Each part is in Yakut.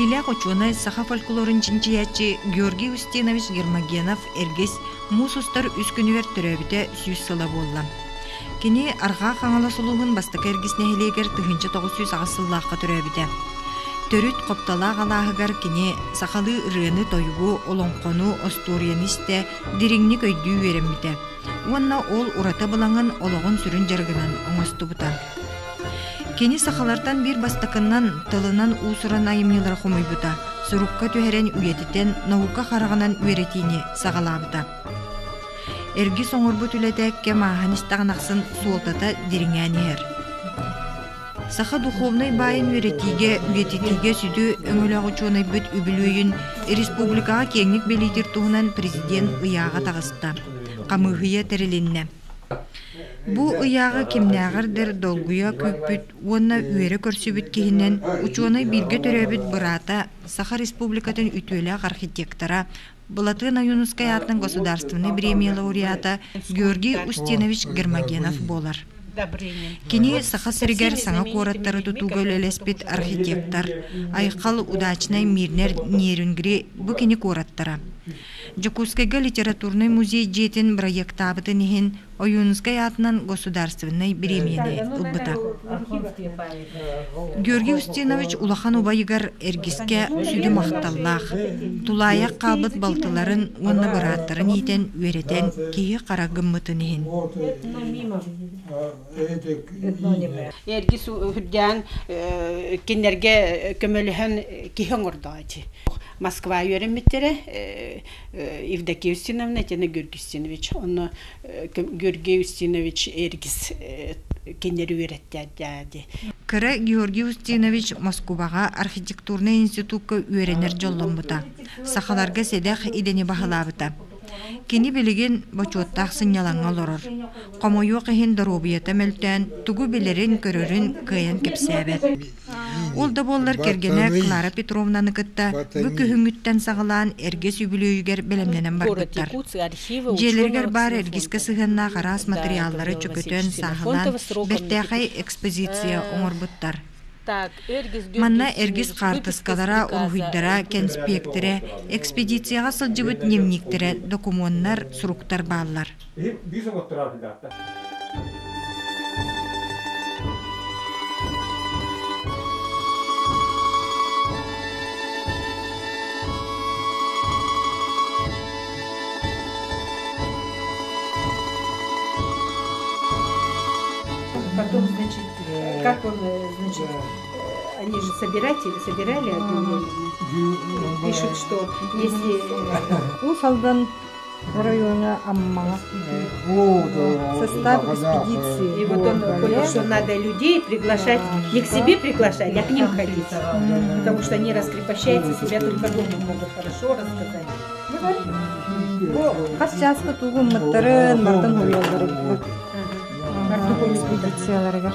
Биллиилээх учуонай, саха фольклорун чинчийээччи Георгий Устинович Гермогенов Эргис муус устар үс күнүгэр төрөөбүтэ 100 сыла буолла. Кини Арҕаа Хаҥалас улууһун бастакы Эргис нэһилиэгэр 1908 сыллаахха төрөөбүтэ. Төрүт Хоптолоох алааһыгар кини сахалыы ырыаны-тойугу, олоҥхону, остуоруйаны истэ, дириҥник өйдүү үөрэммитэ уонна ол ураты былаҥын олоҕун сүрүн дьарыгынан оҥостубута. Кини сахалартан биир бастакынан тылынан уус-уран айымньылары хомуйбута, сурукка түһэрэн үйэтитэн наука хараҕынан үөрэтиини саҕалаабыта. Эргис оҥорбут үлэтэ кэм ааһан истэҕин ахсын суолтата дириҥээн иһэр. Саха духовнай баайын үөрэтиигэ, үйэтитиигэ сүдү өҥөлөөх учуонайбыт үбүлүөйүн республикаҕа киэҥник бэлиэтиир туһунан президент ыйааҕа таҕыста. Хамыыһыйа тэрилиннэ. Бу ыйааҕы кимнээҕэр да долгуйа күүппүт уонна үөрэ көрсүбүт киһинэн учуонай бииргэ төрөөбүт быраата, Саха Республикатын үтүөлээх архитектора, Былатыан Ойуунускай аатынан государственнай бириэмийэ лауреата Георгий Устинович Гермогенов буолар. Кини Саха сиригэр саҥа куораттары тутууга үлэлэспит архитектор, Айхал Удачнай Мирнер Нерюнгри бу кини куораттара. Дьокуускайга литературнай музей дьиэтин бырайыактаабытын иһин Ойуунускай аатынан государственнай бириэмийэни ылбыта. Георгий Устинович улахан убайыгар Эргискэ сүдү махталлаах, тулаайах хаалбыт балтыларын уонна бырааттарын иитэн, үөрэтэн киһи хара гыммытын иһин. Эргис үрдээн кинилэргэ көмөлөһөн киһи оҥордоочу. Москва үөрэммиттэрэ Евдокия Устиновна итиэннэ Георгий Устинович. Онно Георгий Устинович Эргис кинилэри үөрэттээди. Кыра Георгий Устинович Москубаҕа архитектурнай институкка үөрэнэр дьолломмута. Сахаларга сэдэх идэни баһылаабыта. Кини билигин бочуоттаах сынньалаҥҥа олорор. Хомойуох иһин доруобуйата мөлтөөн, тугу билэрин-көрөрүн кыайан кэпсээбэт. Ол да буоллар кэргэнэ Клара Петровнаны кытта бу күһүҥҥүттэн саҕалаан Эргис үбүлүөйүгэр бэлэмнэнэн барбыттар. Дьиэлэригэр баар Эргискэ сыһыаннаах араас матырыйааллары чөкөтөн, сааһылаан бэртээхэй экспозиция оҥорбуттар. Манна Эргис хаартыскалара, уруһуйдара, кэнспиэктэрэ, экспедицияҕа сылдьыбыт дневниктэрэ, докумуоннар, суруктар бааллар. Потом, значит, как он, значит, они же собиратели, собирали одновременно. Пишут, что если... Уус Алдан оройуона Аммаҕа состав экспедиции. И вот он понял, что надо людей приглашать, не к себе приглашать, а к ним ходить. Потому что они раскрепощаются, себя только дома могут хорошо рассказать. Бу хас чааска тугу мыттарын, бартын хуйаллары экспедицияларыгар.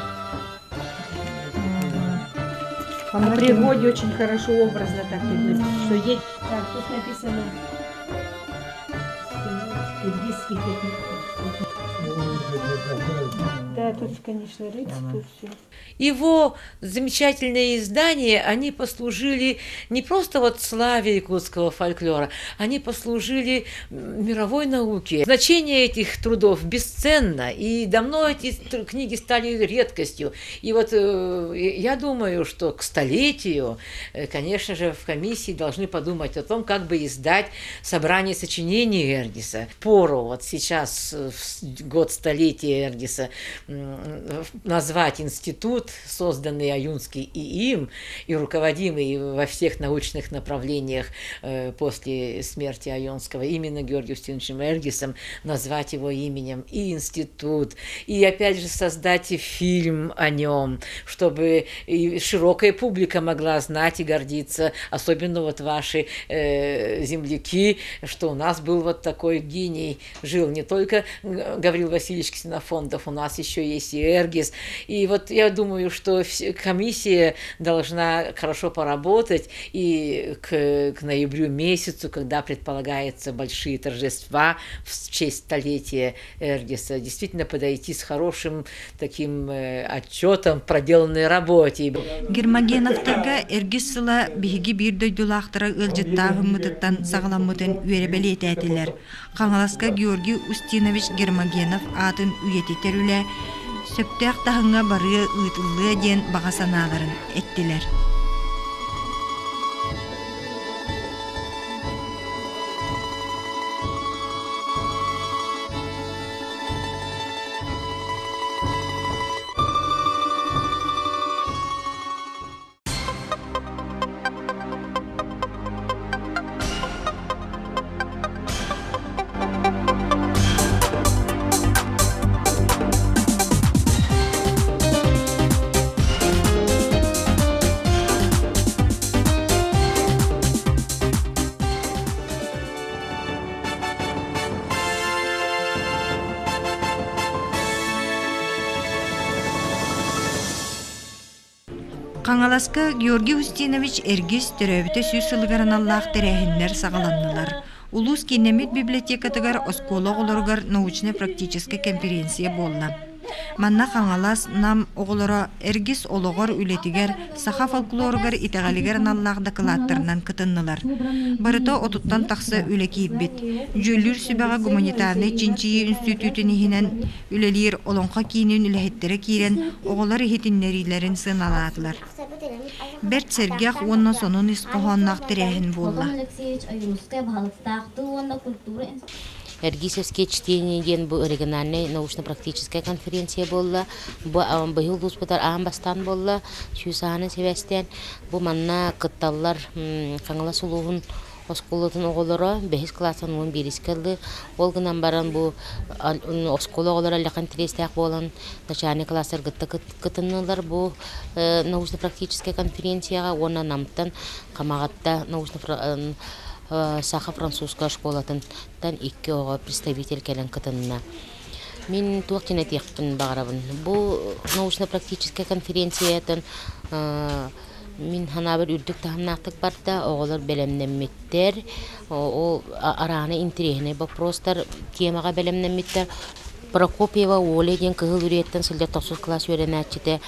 На природе очень хорошо образно так видно, что есть. Так, тут написано киргизских Да, тут, конечно, рыц, тут все. Его замечательные издания, они послужили не просто вот славе якутского фольклора, они послужили мировой науке. Значение этих трудов бесценно, и давно эти книги стали редкостью. И вот э, я думаю, что к столетию, э, конечно же, в комиссии должны подумать о том, как бы издать собрание сочинений Эргиса. Пору вот сейчас, э, в год столетия Эргиса, назвать институт, созданный Аюнский и им, и руководимый во всех научных направлениях после смерти Айонского именно Георгием Устиновичем Эргисом, назвать его именем и институт, и опять же создать фильм о нем, чтобы и широкая публика могла знать и гордиться, особенно вот ваши э, земляки, что у нас был вот такой гений, жил не только Гаврил Васильевич Ксенофонтов, у нас еще есть и Эргис. И вот я думаю, что комиссия должна хорошо поработать и к, к ноябрю месяцу, когда предполагается большие торжества в честь столетия Эргиса, действительно подойти с хорошим таким отчетом проделанной работе. Гермогеновтарга Эргис сыла биһиги биир дойдулаахтара ыалдьыттааһыммытыттан саҕаламмытын үөрэ бэлиэтээтилэр. Хаҥаласка Георгий Устинович Гермогенов аатын үйэтитэр үлэ сөптөөх таһымҥа барыа ыытыллыа диэн баҕа санааларын эттилэр. Хаҥаласка Георгий Устинович Эргис төрөөбүтэ сүүс сылыгар аналлаах тэрээһиннэр саҕаланнылар. Улуус кииннэммит библиотекатыгар оскуола оҕолоругар научнай-практическай конференция буолла. Манна Хаҥалас, Нам оҕолоро Эргис олоҕор, үлэтигэр, саха фольклоругар итэҕэлигэр аналлаах дакылааттарынан кытыннылар. Барыта отуттан тахса үлэ киирбит. Дьүүллүүр сүбэҕэ гуманитарнай чинчийии үнстүтүүтүн иһинэн үлэлиир Олоҥхо киинин үлэһиттэрэ киирэн оҕолор иһитиннэриилэрин сыаналаатылар. Бэрт сэргэх уонна сонун ис хоһоонноох тэрээһин буолла. Эргисовские чтения диэн бу региональнай научно-практическая конференция буолла. Бу быйыл улууспутар аан бастаан буолла. Сүүс ааны сибээстээн бу манна кытталлар Хаҥалас улууһун оскуолатын оҕолоро бэһис кылаастан уон биирискэ ыллы. Ол гынан баран бу оскуола оҕолоро элэхэн интэриэстээх буолан начальный кылаастар кытта кытыннылар бу научно-практическай конференцияҕа уонна Намтан Хамаҕатта научно саха-французская школатыттан икки оҕо представитель кэлэн кытынна. Мин туох диэн этиэхпин баҕарабын. Бу научно-практическай конференциятын мин санаабар үрдүк таһымнаахтык барда, оҕолор бэлэмнэммиттэр, ол араана интэриэһинэй боппуруостар темаҕа бэлэмнэммиттэр. Прокопьева Оля диэн Кыһыл Үрүйэттэн сылдьар тохсус кылаас үөрэнээччитэ.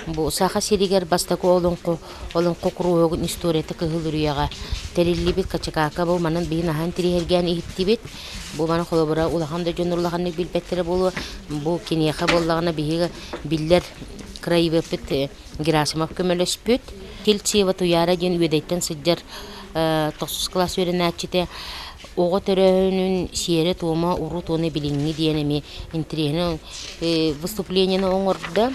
Бу Саха сиригэр бастакы олоҥхо олоҥхо куруһуогун историята Кыһыл Үрүйэҕэ тэриллибит Качакака бу манан биһи наһаа интэриэһиргээн иһиттибит. Бу маны холобура улахан да дьон улаханнык билбэттэрэ буолуо. Бу киниэхэ буоллаҕына биһиги биллэр краеведпыт Герасимов көмөлөспүт. Тельцева Туйаара диэн Үөдэйтэн сылдьар тохсус кылаас үөрэнээччитэ оҕо төрөөһүнүн сиэрэ-туома урут уонна билиҥҥи диэн эмиэ интэриэһинэй выступлениены оҥордо.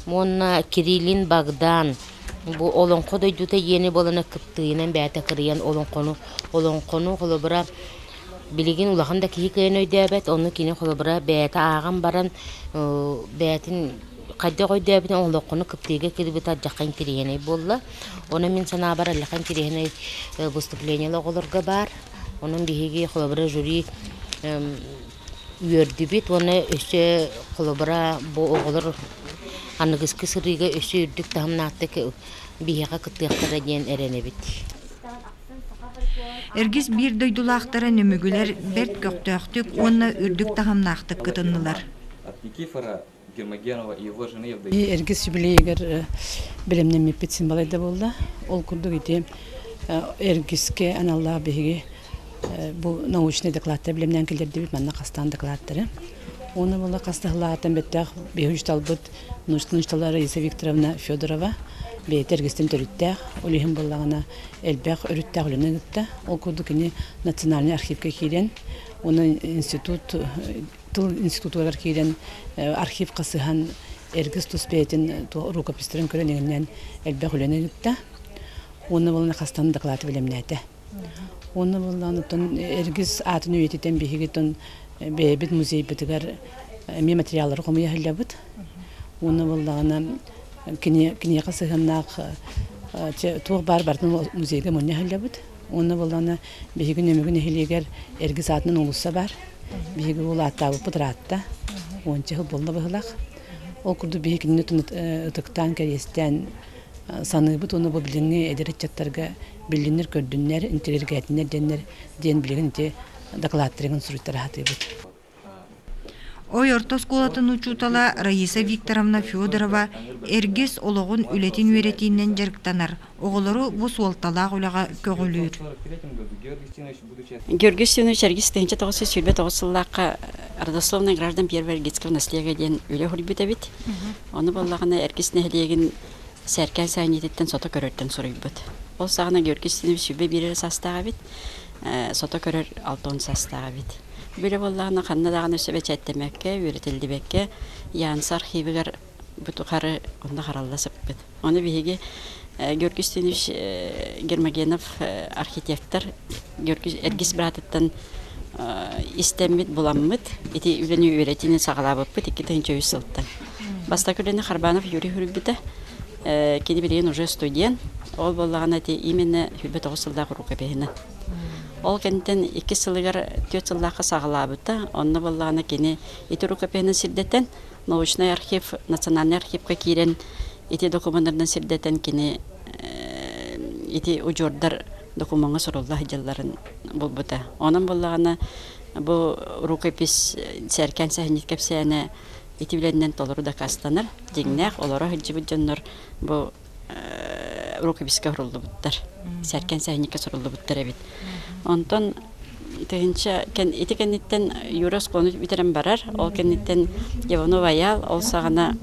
Уонна Кириллин Богдан бу олоҥхо дойдута иэни буолана кыптыыйынан бэйэтэ кырыйан олоҥхону олоҥхону холобура билигин улахан да киһи кыайан өйдөөбөт ону кини холобура бэйэтэ ааҕан баран бэйэтин хайдах өйдөөбүтүн олоҥхону кыптыыга кирбит алдьархай интэриэһинэй буолла. Онон мин санаабар аллаха интэриэһинэй выступлениелар оҕолорго баар. Онон биһиги холобура жюри үөрдүбүт уонна өссө холобура бу оҕолор аныгыскы сырыыга өссө үрдүк таһымнаахтык биһиэхэ кыттыахтара диэн эрэнэбит. Эргис биир дойдулаахтара Нөмүгүлэр бэрт көхтөөхтүк уонна үрдүк таһымнаахтык кытыннылар. От Никифора Гермогенова и его жены Эргис юбилейыгар бэлэмнэммиппит символай да буолла. Ол курдук ити Эргиске аналлаах биһиги бу научнай докладтар бэлэмнээн киллэрдибит манна хастаан докладтары. Уонна буолла хастаһылаатан бэттээх биһи учууталбыт научный Раиса Викторовна Федорова бэйэтэ Эргистэн төрүттээх, ол иһин буоллаҕына элбэх өрүттээх үлэни ыытта. Ол курдук кини национальнай архивка киирэн уонна институт тыл институтугар киирэн архив хасыһан Эргис тус бэйэтин рукопистарын көрөн иҥиннээн элбэх үлэни ыытта. Уонна буолан хастан доклады бэлэмнээтэ. Уонна буоллаан оттон Эргис аатын үйэтитэн биһиги тон бэйэбит музейбытыгар эмиэ материаллары хомуйа сылдьабыт. Уонна буоллаҕына кини киниэхэ сыһыаннаах туох баар барытын музейга мунньа сылдьабыт. Уонна буоллаҕына биһиги Нөмүгү нэһилиэгэр Эргис аатынан уулусса баар. Биһиги улааттаабыппыт ыраатта. Уонча сыл буолла быһыылаах. Ол курдук биһиги кинини ытыктаан, кэриэстээн саныыбыт уонна бу билиҥҥи эдэр ыччаттарга биллиннэр, көрдүннэр, интириэргээтиннэр диэннэр диэн билигин ити дакылааттарыгын суруйтара сатыыбыт. Ой орто оскуолатын учуутала Раиса Викторовна Федорова Эргис олоҕун үлэтин үөрэтиинэн дьарыктанар, оҕолору бу суолталаах үлэҕэ көҕүлүүр. Георгий Семенович Эргис 1929 сыллаахха родословная граждан Первого Эргитского наследия диэн үлэ уһуйбут эбит. Ону буоллаҕына Эргис нэһилиэгин Сэркээн сээнньититтэн сото көрөртөн суруйбут. Ол саҕана Георгий Семенович 21 эрэ саастаах эбит, сото көрөр 60 саастаах эбит. Били буоллаҕына ханна даҕаны өссө бэчээттэммэккэ, үөрэтиллибэккэ Янса архивыгар бу тухары онно харалла сыппыт. Ону биһиги Георгий Устинович Гермогенов архитектор Георгий Эргис быраатыттан истэммит, буламмыт ити үлэни үөрэтиини саҕалаабыппыт 2003 сылтан. Бастакы үлэни Харбанов Юрий суруйбута. Кини билигин уже студент. Ол буоллаҕына ити именно 29 сыллаах рукопиһынан. Ол кэнниттэн иккис сылыгар түөрт сыллаахха саҕалаабыта. Онно буоллаҕына кини ити рукопиһынан сирдэтэн научнай архив, национальнай архивка киирэн ити докумуоннарынан сирдэтэн кини ити удьуордар докумуоҥҥа сурулла сылдьалларын булбута. Онон буоллаҕына бу рукопись сээркээн сэһэнньит кэпсээнэ ити үлэннэн толору дакаастанар. Дьиҥнээх олоро сылдьыбыт дьоннор бу рукописка суруллубуттар. Сэркэн сэһэнньиккэ суруллубуттар эбит. Онтон тыһыынча ити кэнниттэн Юра оскуоланы бүтэрэн барар. Ол кэнниттэн Иванов Айаал ол саҕана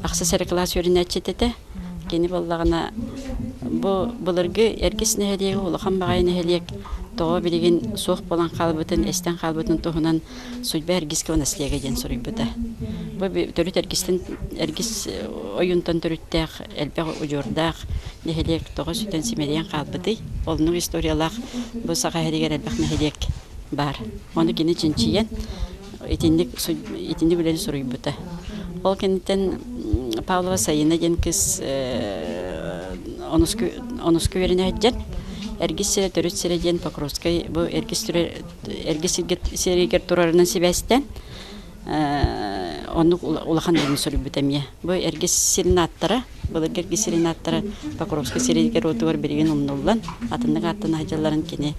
ахсыс эрэ кылаас үөрэнээччитэ этэ. Кини буоллаҕына бу былыргы Эргис нэһилиэгэ улахан баҕайы нэһилиэк тоҕо билигин суох буолан хаалбытын, эстэн хаалбытын туһунан Судьба Эргиского наследия диэн суруйбута. Бу төрүт Эргистэн Эргис ойуунтан төрүттээх элбэх удьуордаах нэһилиэк тоҕо сүтэн симэлийэн хаалбытый? Оннук историялаах бу Саха сиригэр элбэх нэһилиэк баар. Ону кини чинчийэн итинник итинник үлэни суруйбута. Ол кэнниттэн Павлова Сайына диэн кыыс онуску үөрэнэ сылдьан Эргис сирэ төрүт сирэ диэн Покровскай бу Эргис эргэ сиригэр турарынан сибээстээн оннук улахан үлэни суруйбут эмиэ. Бу эргэ сирин ааттара, былыргы эргэ сирин ааттара Покровскай сиригэр-уотугар билигин умнуллан, атыннык ааттана сылдьалларын кини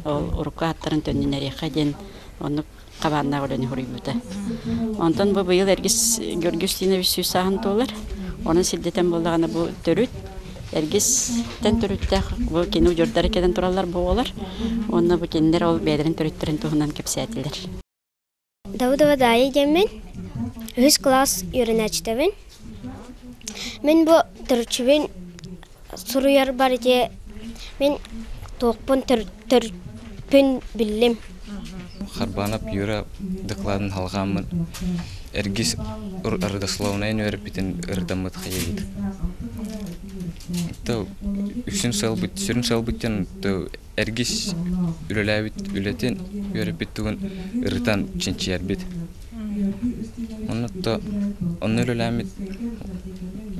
ол урукку ааттарын төннүнэриэххэ диэн оннук хабааннаах үлэни суруйбута. Онтон бу быйыл Эргис Георгий Устинович сүүс сааһын туолар. Онон сирдэтэн буоллаҕына бу төрүт Эргистэн төрүттээх бу кини удьуордара кэлэн тураллар бу оҕолор уонна бу кинилэр ол бэйэлэрин төрүттэрин туһунан кэпсээтилэр. Давыдова Даайа диэммин, үһүс кылаас үөрэнээччитэбин. Мин бу төрүччүбүн суруйарбар ити мин туохпун төрүппүн биллим. Харбанов Юра докладын халҕааммын Эргис родословнайын үөрэппитин ырытаммыт хайыыбыт. То үксүн сыалбыт, сүрүн сыалбыттан то Эргис үлэлээбит үлэтин үөрэппит тугун ырытан чинчийэрбит. Онно то онно үлэлээммит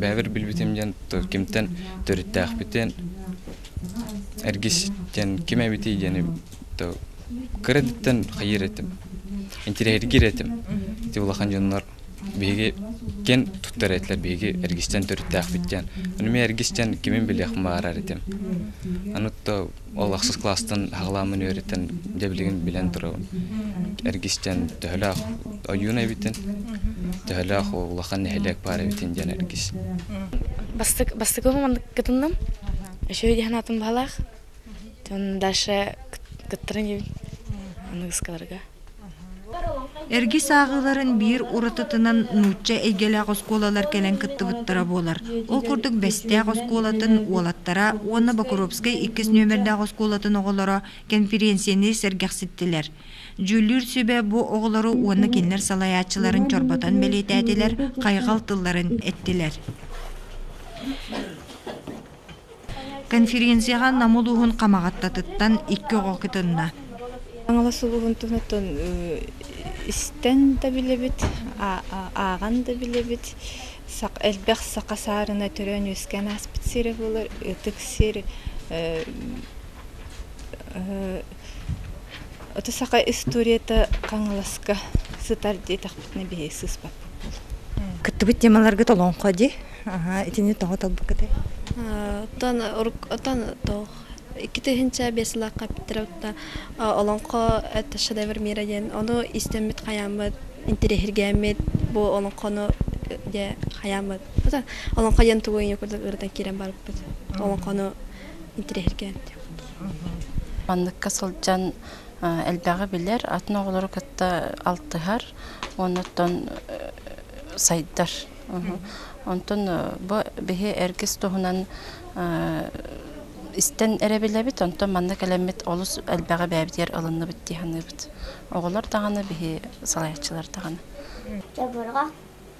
бэйэбэр билбитим диэн то кимтэн төрүттээхпитин Эргис диэн ким эбитий диэни то кыра эрдэттэн хайыыр этим, интириэһиргиир этим. Ити улахан дьоннор биһиги киэн туттар этилэр, биһиги Эргистэн төрүттээхпит диэн. Аны мин Эргистэн кимин билиэхпин баҕарар этим. Аны то ол ахсыс класстан аҕалааммын үөрэтэн дьэ билигин билэн турабын. Эргистэн төһөлөөх ойуун эбитин, төһөлөөх улахан нэһилиэк баар эбитин диэн Эргис. Бастакы бастакы маннык кытынным. Еще диэн атын баһалаах. Дальше кыттарын диэбин аныгыскаларга. Эргис ааҕыыларын биир уратытынан нуучча эйгэлээх оскуолалар кэлэн кыттыбыттара буолар. Ол курдук Бэстээх оскуолатын уолаттара уонна Бокуровскай иккис нүөмэрдээх оскуолатын оҕолоро кэнфириэнсийэни сэргэхситтилэр. Дьүүллүүр сүбэ бу оҕолору уонна кинилэр салайааччыларын чорботон бэлиэтээтилэр, хайҕал тылларын эттилэр. Конференцияҕа Нам улууһун Хамаҕаттатыттан икки оҕо кытынна. Хаҥалас улууһун туһунан истэн да билэбит, ааҕан да билэбит. Элбэх саха саарына төрөөн-үөскээн ааспыт сирэ буолар, ытык сир. Ото саха историята Хаҥаласка сытар диэтэхпитинэ биһи сыыспаппыт буолуо. Кыттыбыт темаларгыт олоҥхо дии. Аха, итини тоҕо талбыккытай? Оттон оттон тоох 2005 сыллаахха эппиттэрэ олоҥхо это шедевр мира диэн ону истэммит хайааммыт интэриэһиргээммит бу олоҥхону дьэ хайааммыт олоҥхо диэн тугу ийэ курдук ырытан киирэн барбыппыт олоҥхону интэриэһиргээн Манныкка сылдьан элбэҕи билэр, атын оҕолору кытта алтыһар, оннуттан сайдар. Онтон бу биһи эргис туһунан истэн эрэ билэбит, онтон манна кэлэммит олус элбэҕи бэйэбитигэр ылынныбыт дии саныыбыт. Оҕолор даҕаны, биһи салайааччылар даҕаны. Чабырҕах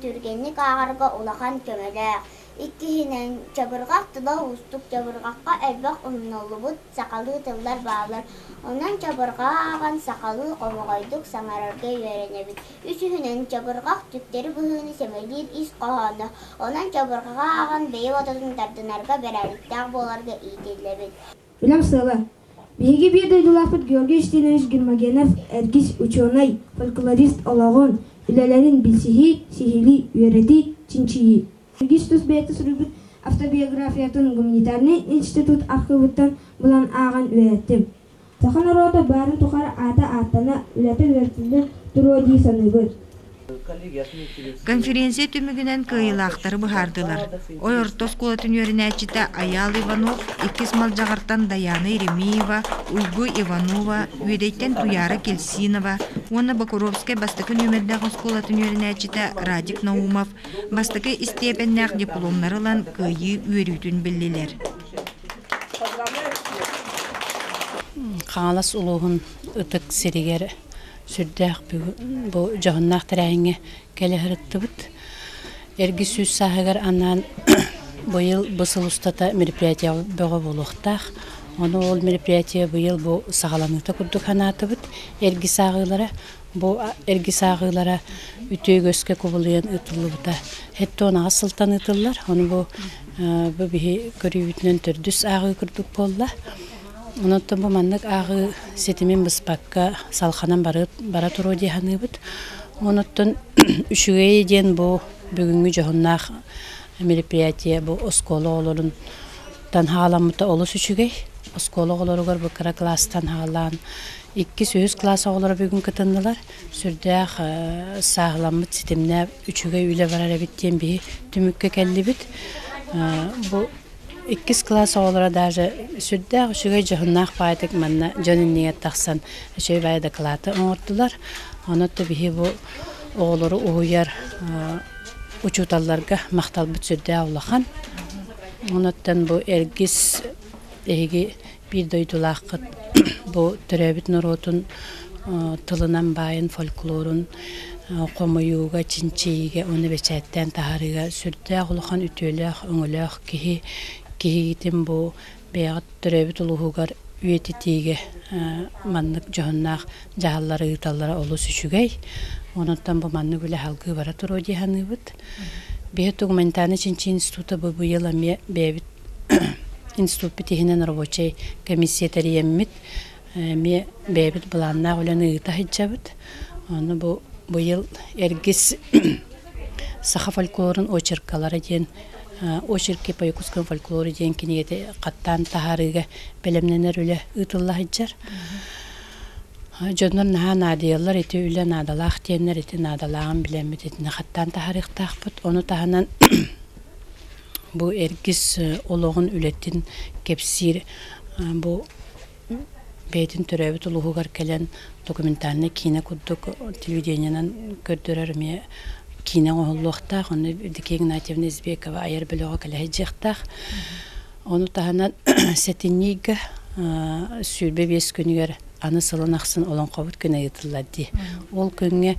түргэнник ааҕарга улахан көмөлөөх. Иккиһинэн, чабырҕах тыла уустук, чабырҕахха элбэх умнуллубут сахалыы тыллар бааллар. Онон чабырҕаҕы ааҕан сахалыы хомоҕойдук саҥарарга үөрэнэбит. Үсүһүнэн, чабырҕах түктэри быһыыны сэмэлиир ис хоһооно. Онон чабырҕаҕы ааҕан бэйэ бодотун тардынарга, бэрээдэктээх буоларга иитиллэбит. Үлэм сыала. Биһиги биир дойдулаахпыт Георгий Устинович Гермогенов эргис учуонай, фольклорист олоҕун, үлэлэрин билсиһии, сиһилии үөрэтии, чинчийии. Эргис тус бэйэтэ суруйбут автобиографиятын гуманитарнай институт архыыбыттан булан ааҕан үөрэттим. Саха норуота баарын тухары аата ааттана, үлэтэ үөрэтиллэ туруо дии саныыбын. Конференция түмүгүнэн кыайыылаахтары быһаардылар. Ой орто оскуолатын үөрэнээччитэ Айаал Иванов, иккис Малдьаҕартан Дайаана Еремеева, Уйгу Иванова, Үөдэйтэн Туйаара Кельсинова уонна Бокуровскай бастакы нүөмэрдээх оскуолатын үөрэнээччитэ Радик Наумов бастакы истиэпэннээх дипломнары ылан кыайыы үөрүүтүн биллилэр. Хаҥалас улууһун ытык сиригэр сүрдээх бу дьоһуннаах тэрээһиҥҥэ кэлэ сырыттыбыт. Эргис сүүс сааһыгар анаан быйыл бу сыл устата мероприятие бөҕө буолуохтаах. Ону ол мероприятие быйыл бу саҕаланыыта курдук санаатыбыт. Эргис ааҕыылара Бу эргис ааҕыылара үтүө үгэскэ кубулуйан ыытыллыбыта. 78 сылтан ыытыллар. Ону бу бу биһи көрүүбүтүнэн төрдүс ааҕыы курдук буолла. Онон бу маннык ааҕыы ситимин быспакка салханан бара туруо дии саныыбыт. Онуттан үчүгэй диэн бу бүгүҥҥү дьоһуннаах мероприятие бу оскуола оҕолорун тан хаҕаламмыта олус үчүгэй. Оскуола оҕолоругар бу кыра кылаастан хаалаан Иккис, үһүс кылаас оҕолоро бүгүн кытыннылар. Сүрдээх сааһыламмыт ситимнээх үчүгэй үлэ барар эбит диэн биһи түмүккэ кэллибит. Бу иккис кылаас оҕолоро даже сүрдээх үчүгэй дьоһуннаах баайдык манна дьон иннигэр тахсан үчүгэй баайы дакылааты оҥордулар. Онон да биһи бу оҕолору уһуйар учууталларга махталбыт сүрдээх улахан. Онуттан бу эргис эһиги биир дойдулааххыт бу төрөөбүт норуотун тылынан баайын фольклорун хомуйууга, чинчийиигэ уонна бэчээттээн таһаарыыга сүрдээх улахан үтүөлээх, өҥөлөөх киһи киһигитин бу бэйэҕит төрөөбүт улууһугар үйэтитиигэ маннык дьоһуннаах дьаһаллары ыыталлара олус үчүгэй. Онуттан бу маннык үлэ салгыы бара туруо дии саныыбыт. Биһи гуманитарнай чинчийии института бу быйыл эмиэ бэйэбит Институппут иһинэн рабочай комиссия тэрийэммит, эмиэ бэйэбит былааннаах үлэни ыыта сылдьабыт. Аны бу быйыл Эргис саха фольклорун очеркалара диэн «Очерки по якутскому фольклору» диэн кинигэтэ хаттаан таһаарыыга бэлэмнэнэр үлэ ыытылла сылдьар. Дьоннор наһаа наадыйаллар, ити үлэ наадалаах диэннэр ити наадалааҕын билэммит итини хаттаан таһаарыахтаахпыт. Ону таһынан Бу эргис олоҕун үлэтин кэпсиир бу бэйэтин төрөөбүт улууһугар кэлэн документальнай киинэ курдук телевидениенэн көрдөрөр эмиэ киинэ оҥоһуллуохтаах. Онно Евдокия Игнатьевна Избекова айар бөлөҕө кэлэ сылдьыахтаах. Ону таһынан сэтинньи ыйга 25 күнүгэр аны сылын ахсын Олоҥхобут күнэ ыытыллар дии. Ол күҥҥэ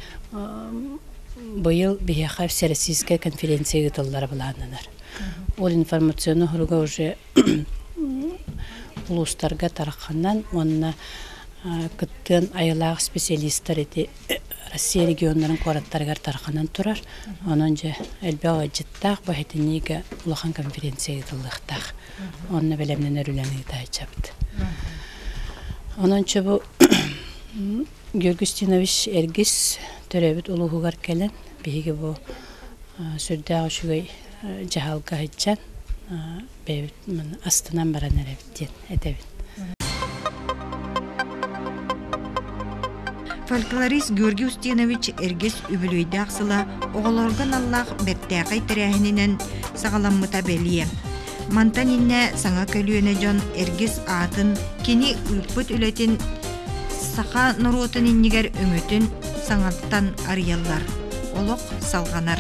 Быйыл биһиэхэ Всероссийская конференция ыытыллара былааннанар. Ол информационнай хоруга уже улуустарга тарханан уонна кыттыан айылаах специалистар ити Россия регионнарын куораттарыгар тарханан турар. Онон дьэ элбэх ыалдьыттаах бу этиниигэ улахан конференция ыытыллыахтаах. Онно бэлэмнэнэр үлэни ыытааччыбыт. Онон чэ бу Георгий Устинович Эргис төрөөбүт улууһугар кэлэн биһиги бу сүрдээх үчүгэй дьаһалга сылдьан бэйэбит астынан баран эрэбит диэн этэбин. Фольклорист Георгий Устинович Эргис үбүлүөйдээх сыла оҕолорго аналлаах бэртээхэй тэрээһининэн саҕаламмыта бэлиэ. Мантан иннэ саҥа көлүөнэ дьон Эргис аатын, кини ыыппыт үлэтин саха норуотун иннигэр өҥөтүн саҥаттан арыйаллар. Олох салҕанар.